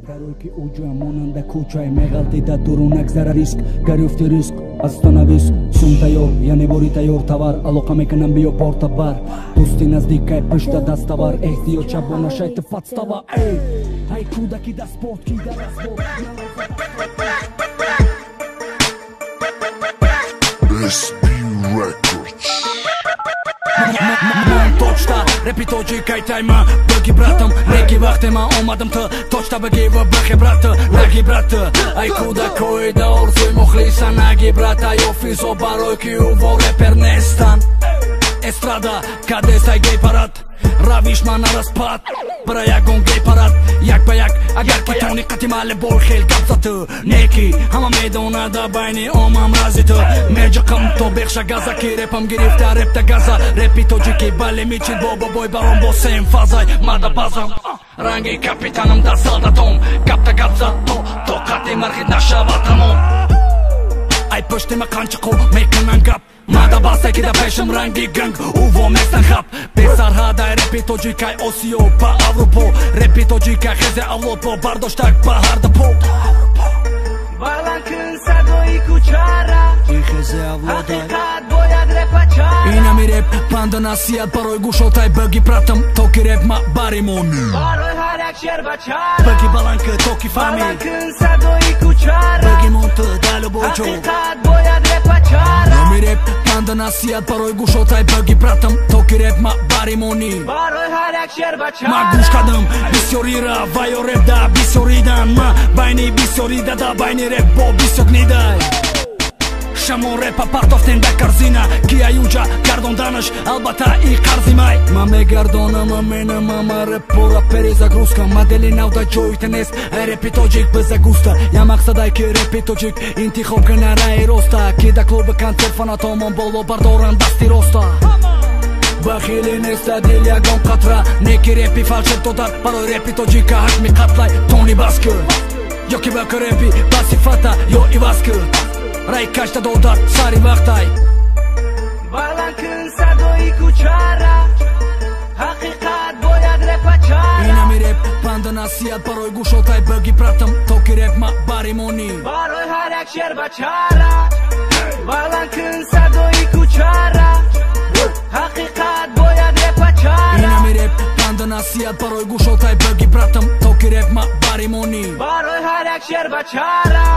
Барои ки ӯ монанда кӯчай меғалтида дурунак зара риск гарёфти риск остановись сум тайёр яъне бори тайёр товар алоқа мекунам биё борта бар дӯсти наздикай пушта дастовар эҳтиёт шабо нашай ту подстава эй ай кӯдаки да спорт ки дар асбоб SB Records. Точта репи тоҷикай тайма баги братам неки вақте ман омадам ту точта баги ва бахе брата наги брата ай кӯдакои да орзуи мухлиса наги брата ай офисо барои ки ӯ репер нестан эстрада кадесай гей парад равиш ман нараспад бара ягон гей парад як ба як агар ки тони қати мале бой хел гап за ту неки ҳама медонада байни омам рази ту меҷақам то бехша газа ки репам гирифта репта газа репи тоҷики бале мичид бо бобой баром бо сем фазай мада базам ранги капитанам да солдатом гапта гап за то тоқати мархид нашава тамом ай пушти ма қанчиқо мекунан гап мада басте ки да пешам ранги ганг ӯ воместан хап бесарҳадай репи тоҷикай Осиё ба Аврупо репи тоҷикай хезе авлод бо бардоштак ба ҳарда по баланд кун садои кӯчара хезе авлодай ҳақиқат бояд репачара инами реп панда насиҳат барои гӯшотай баги братам то ки реп ма баримонӣ барои ҳар як шербачара баги баланд кун то ки фаҳмӣ баланд кун садои кӯчара баги мон ту дар любой ҷо ҳақиқат бояд репачара инами реп панда насиҳат барои гӯшотай баги братам то ки реп ма баримонӣ барои ҳар як шербачара ман гӯш кардам бисёрира ва ё реп да бисёридан ма байни бисёри дада байни реп бо бисёр гнидай шамо репа партофтем да корзина ки аюҷа гардонданаш албатта и қарзи май ман мегардонам аменам ама реп пора перезагрузка модели нав да ҷоите нест ай репи тоҷик бизагуста я мақсадай ки репи тоҷик интихоб кана раи роста ки да клуби концерт фанатомон боло бардоранд дасти роста бахилӣ неста дил ягон қатра неки репи фалшиб додар барои репи тоҷика ҳакми қатлай тони бас кӯ ё ки баки репи ба сифата ё иваз кӯ рай кашта додад сари вақтай баланд кун садои кӯчара ҳақиқат бояд репачара инами реп панда насиҳат барои гӯшотай баги братам то ки реп ма баримонӣ барои ҳар як шербачара баланд кун садои кӯчара ҳақиқат бояд репачара инами реп панда насиҳат барои гӯшотай баги братам то ки реп ма баримонӣ барои ҳар як шербачара.